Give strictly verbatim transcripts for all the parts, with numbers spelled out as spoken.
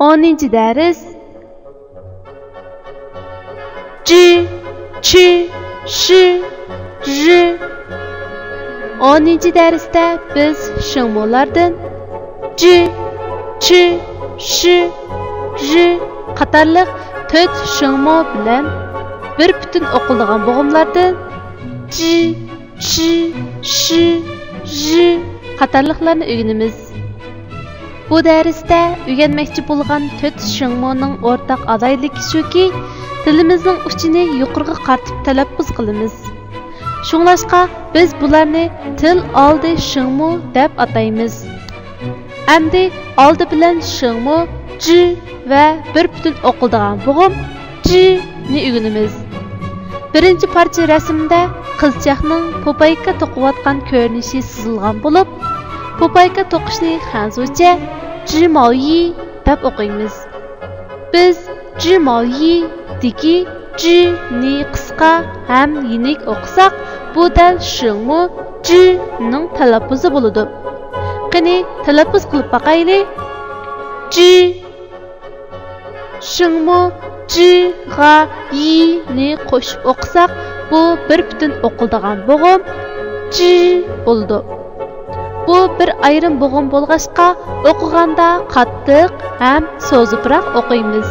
ئونىنچى دەرس. ج، چ، ش، ژ. ئونىنچى دەرستە بىز شىڭمۇلاردىن ج، چ، ش، ژ قاتارلىق تۆت شىڭمۇ بىلەن بىر پۈتۈن ئوقۇلىدىغان بوغۇملاردىن ج، چ، ش، ژ قاتارلىقلارنى ئۆگىنىمىز. بۇ دەرستە ئۆگەنمەكچى بولغان تۆت شىڭمۇنىڭ ئورتاق ئالاھىدىلىكى شۇكى، تىلىمىزنىڭ ئۇچىنى يۇقىرىغا قارىتىپ تەلەپپۇز قىلىمىز. شۇڭلاشقا بىز بۇلارنى تىل ئالدى شىڭمۇ دەپ ئاتايمىز. ئەمدى ئالدى بىلەن شىڭمۇ ج ۋە بىر پۈتۈن ئوقۇلىدىغان بوغۇم ج نى ئۆگىنىمىز. بىرىنچى پارچە رەسىمدە قىزچاقنىڭ پوپايكا توقۇۋاتقان كۆرۈنۈشى سىزىلغان بولۇپ، پوپايكا توقۇشنى خەنزۇچە جىماۋيى دەپ ئوقۇيمىز. بىز جىماۋيىدىكى ج نى قىسقا ھەم يېنىك ئوقۇساق، بۇ دەل شىڭمۇ ج نىڭ تەلەپپۇزى بولىدۇ. قېنى، تەلەپپۇز قىلىپ باقايلى. ج. شىڭمۇ ج غا يى نى قوشۇپ ئوقۇساق، بۇ بىر پۈتۈن ئوقۇلىدىغان بوغۇم ج بولىدۇ. بۇ بىر ئايرىم بوغۇم بولغاچقا، ئوقۇغاندا قاتتىق ھەم سوزۇپراق ئوقۇيمىز.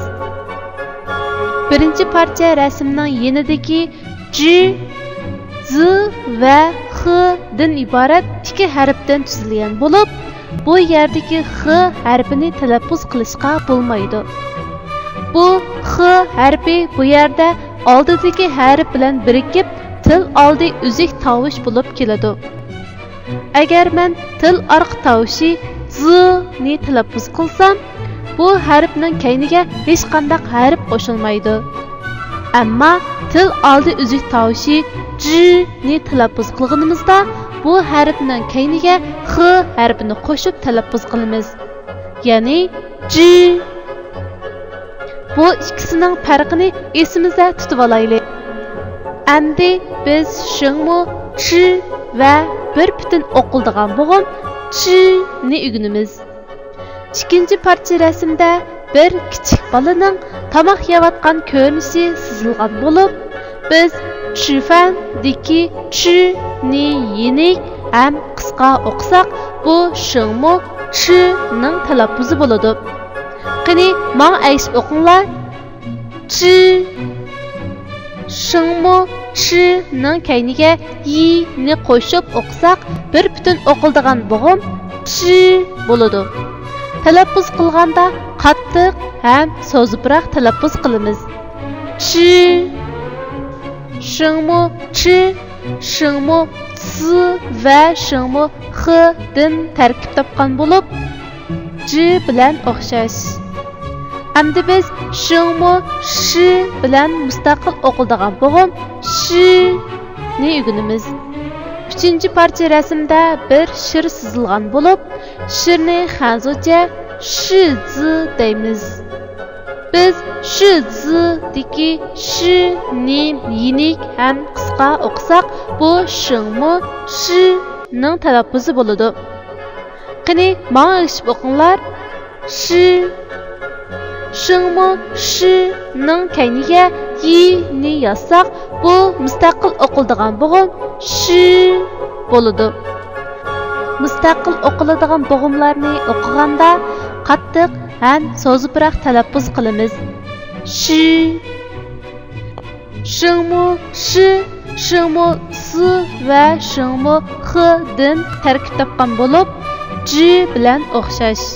بىرىنچى پارچە رەسىمنىڭ يېنىدىكى ج، ز ۋە خ دىن ئىبارەت ئىككى ھەرپتىن تۈزۈلگەن بولۇپ، بۇ يەردىكى خ ھەرپىنى تەلەپپۇز قىلىشقا بولمايدۇ. بۇ خ ھەرپى بۇ يەردە ئالدىدىكى ھەرپ بىلەن بىرىكىپ، تىل ئالدى ئۈزۈك تاۋۇش بولۇپ كېلىدۇ. ئەگەر مەن تىل ئارقا تاۋۇشى ز نى تەلەپپۇز قىلسام، بۇ ھەرپنىڭ كەينىگە ھېچقانداق ھەرپ قوشۇلمايدۇ. ئەمما تىل ئالدى ئۈزۈك تاۋۇشى ج نى تەلەپپۇز قىلغىنىمىزدا، بۇ ھەرپنىڭ كەينىگە خ ھەرپىنى قوشۇپ تەلەپپۇز قىلىمىز. يەنى ج. بۇ ئىككىسىنىڭ پەرقىنى ئېسىمىزدە تۇتۇۋالايلى. ئەمدى بىز شىڭمۇ چ ۋە بىر پۈتۈن ئوقۇلىدىغان بوغۇم چ نى ئۆگىنىمىز. ئىككىنچى پارچە رەسىمدە بىر كىچىك بالىنىڭ تاماق يەۋاتقان كۆرۈنۈشى سىزىلغان بولۇپ، بىز چۈفەندىكى چ نى يېنىك ھەم قىسقا ئوقۇساق، بۇ شىڭمۇ چ نىڭ تەلەپپۇزى بولىدۇ. قېنى، ماڭا ئەگىشىپ ئوقۇڭلار. چ. شىڭمۇ چ نىڭ كەينىگە يى نى قوشۇپ ئوقۇساق، بىر پۈتۈن ئوقۇلىدىغان بوغۇم چ بولىدۇ. تەلەپپۇز قىلغاندا قاتتىق ھەم سوزۇپراق تەلەپپۇز قىلىمىز. چ. شىڭمۇ چ، شىڭمۇ س ۋە شىڭمۇ خ دىن تەركىب تاپقان بولۇپ، ج بىلەن ئوخشاش. ئەمدى بىز شىڭمۇ ش بىلەن مۇستەقىل ئوقۇلىدىغان بوغۇم ش نى ئۆگىنىمىز. ئۈچىنچى پارچە رەسىمدە بىر شىر سىزىلغان بولۇپ، شىرنى خەنزۇچە شىزى دەيمىز. بىز شىزىدىكى ش نى يېنىك ھەم قىسقا ئوقۇساق، بۇ شىڭمۇ ش نىڭ تەلەپپۇزى بولىدۇ. قېنى، ماڭا ئەگىشىپ ئوقۇڭلار. ش. شىڭمۇ ش نىڭ كەينىگە يى نى يازساق، بۇ مۇستەقىل ئوقۇلىدىغان بوغۇم ش بولىدۇ. مۇستەقىل ئوقۇلىدىغان بوغۇملارنى ئوقۇغاندا قاتتىق ھەم سوزۇپراق تەلەپپۇز قىلىمىز. ش. شىڭمۇ ش، شىڭمۇ س ۋە شىڭمۇ خ دىن تەركىب تاپقان بولۇپ، ج بىلەن ئوخشاش.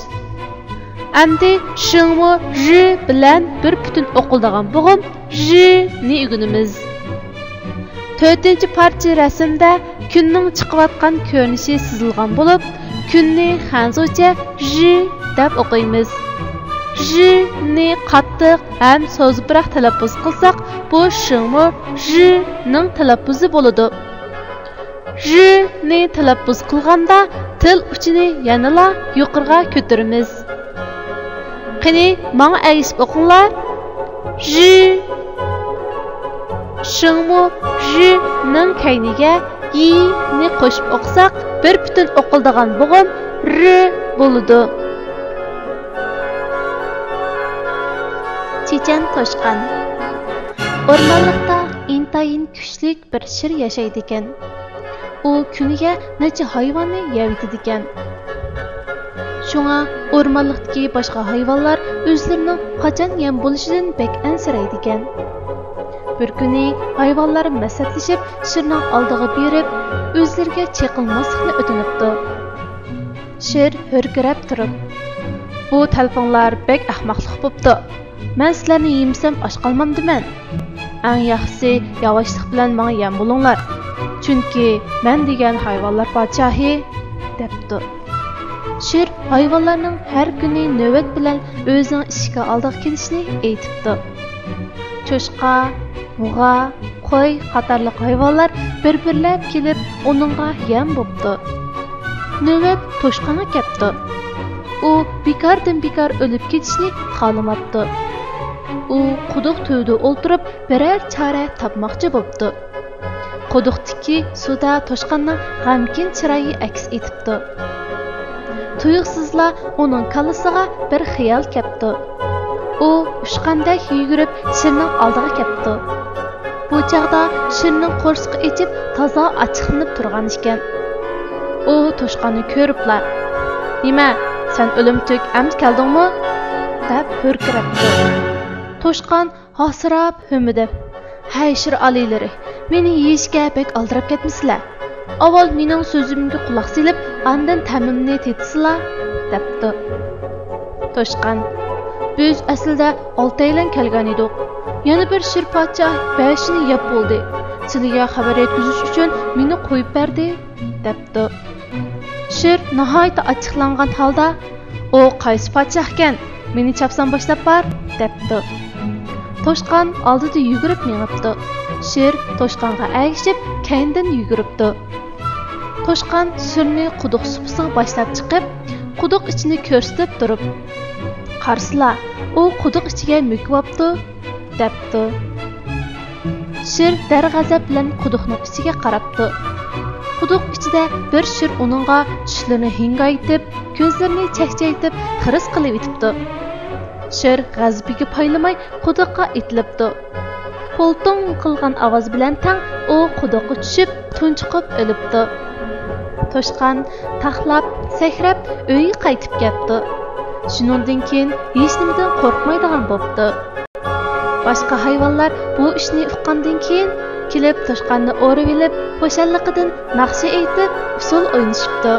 ئەمدى شىڭمۇ ژ بىلەن بىر پۈتۈن ئوقۇلىدىغان بوغۇم ژ نى ئۆگىنىمىز. تۆتىنچى پارچە رەسىمدە كۈننىڭ چىقىۋاتقان كۆرۈنۈشى سىزىلغان بولۇپ، كۈننى خەنزۇچە ژ دەپ ئوقۇيمىز. ژ نى قاتتىق ھەم سوزۇپراق تەلەپپۇز قىلساق، بۇ شىڭمۇ ژ نىڭ تەلەپپۇزى بولىدۇ. ژ نى تەلەپپۇز قىلغاندا تىل ئۇچىنى يەنىلا يۇقىرىغا كۆتۈرىمىز. قېنى، ماڭا ئەگىشىپ ئوقۇڭلار. ژ. شىڭمۇ ژ نىڭ كەينىگە ي نى قوشۇپ ئوقۇساق، بىر پۈتۈن ئوقۇلىدىغان بوغۇم ر بولىدۇ. چېچەن توشقان. ئورمانلىقتا ئىنتايىن كۈچلۈك بىر شىر ياشايدىكەن. ئۇ كۈنىگە نەچچە ھايۋاننى يەۋېتىدىكەن. شۇڭا ئورمانلىقتىكى باشقا ھايۋانلار ئۆزلىرىنىڭ قاچان يەم بولۇشىدىن بەك ئەنسىرەيدىكەن. بىر كۈنى ھايۋانلار مەسلىھەتلىشىپ، شىرنىڭ ئالدىغا بېرىپ، ئۆزلىرىگە چېقىلماسلىقنى ئۆتۈنۈپتۇ. شىر ھۆركىرەپ تۇرۇپ، «بۇ تەلىپىڭلار بەك ئەخمەقلىق بوپتۇ. مەن سىلەرنى يېمىسەم ئاچ قالمامدىمەن؟ ئەڭ ياخشىسى ياۋاشلىق بىلەن ماڭا يەم بولۇڭلار. چۈنكى مەن دېگەن ھايۋانلار پادىشاھى» دەپتۇ. شىر ھايۋانلارنىڭ ھەر كۈنى نۆۋەت بىلەن ئۆزىنىڭ ئىشىكى ئالدىغا كېلىشىنى ئېيتىپتۇ. چوشقا، بۇغا، قوي قاتارلىق ھايۋانلار بىر-بىرلەپ كېلىپ ئۇنىڭغا يەم بوپتۇ. نۆۋەت توشقانغا كەپتۇ. ئۇ بىكاردىن بىكار ئۆلۈپ كېتىشنى خالىماپتۇ. ئۇ قۇدۇق تۈۋىدە ئولتۇرۇپ بىرەر چارە تاپماقچى بوپتۇ. قۇدۇقتىكى سۇدا توشقاننىڭ غەمكىن چىرايى ئەكس ئېتىپتۇ. تۇيۇقسىزلا ئۇنىڭ كاللىسىغا بىر خىيال كەپتۇ. ئۇ ئۇچقاندەك يۈگۈرۈپ شىرنىڭ ئالدىغا كەپتۇ. بۇ چاغدا شىرنىڭ قورسىقى ئېچىپ تازا ئاچچىقلىنىپ تۇرغان ئىكەن. ئۇ توشقاننى كۆرۈپلا، «نېمە، سەن ئۆلۈمتۈك ئەمدى كەلدىڭمۇ؟» دەپ ھۆركىرەپتۇ. توشقان ھاسىراپ ھۆمۈدەپ، «ھەي شىر ئالىيلىرى، مېنى يېيىشكە بەك ئالدىراپ كەتمىسىلە. ئاۋۋال مېنىڭ سۆزۈمگە قۇلاق سېلىپ، ئاندىن تەمىمىنى تېتىسىلا» دەپتۇ. توشقان، «بىز ئەسلىدە ئالتەيلەن كەلگەن ئىدۇق. يەنە بىر شىر پادىشاھ بەشىنى يەپ بولدى. سىلىگە خەۋەر يەتكۈزۈش ئۈچۈن مېنى قويۇپ بەردى» دەپتۇ. شىر ناھايىتى ئاچچىقلانغان ھالدا، «ئۇ قايسى پادىشاھكەن؟ مېنى چاپسان باشلاپ بار» دەپتۇ. توشقان ئالدىدا يۈگۈرۈپ مېڭىپتۇ. شىر توشقانغا ئەگىشىپ كەينىدىن يۈگۈرۈپتۇ. توشقان شىرنى قۇدۇق سۇپىسىغا باشلاپ چىقىپ، قۇدۇق ئىچىنى كۆرسىتىپ تۇرۇپ، «قارىسىلا، ئۇ قۇدۇق ئىچىگە مۆكۈۋاپتۇ» دەپتۇ. شىر دەرغەزەپ بىلەن قۇدۇقنىڭ ئىچىگە قاراپتۇ. قۇدۇق ئىچىدە بىر شىر ئۇنىڭغا چىشلىرىنى ھىڭگايتىپ، كۆزلىرىنى چەكچەيتىپ خىرىس قىلىۋېتىپتۇ. شىر غەزىپىگە پايلىماي قۇدۇققا ئېتىلىپتۇ. قولتۇڭ قىلغان ئاۋاز بىلەن تەڭ ئۇ قۇدۇققا چۈشۈپ، تۇنجۇقۇپ ئۆلۈپتۇ. توشقان تاقلاپ، سەكرەپ ئۆيىگە قايتىپ كەپتۇ. شۇنىڭدىن كېيىن ھېچنېمىدىن قورقمايدىغان بوپتۇ. باشقا ھايۋانلار بۇ ئىشنى ئۇققاندىن كېيىن، كېلىپ توشقاننى ئورىۋېلىپ، خۇشاللىقىدىن ناخشا ئېيتىپ، ئۇسسۇل ئوينىشىپتۇ.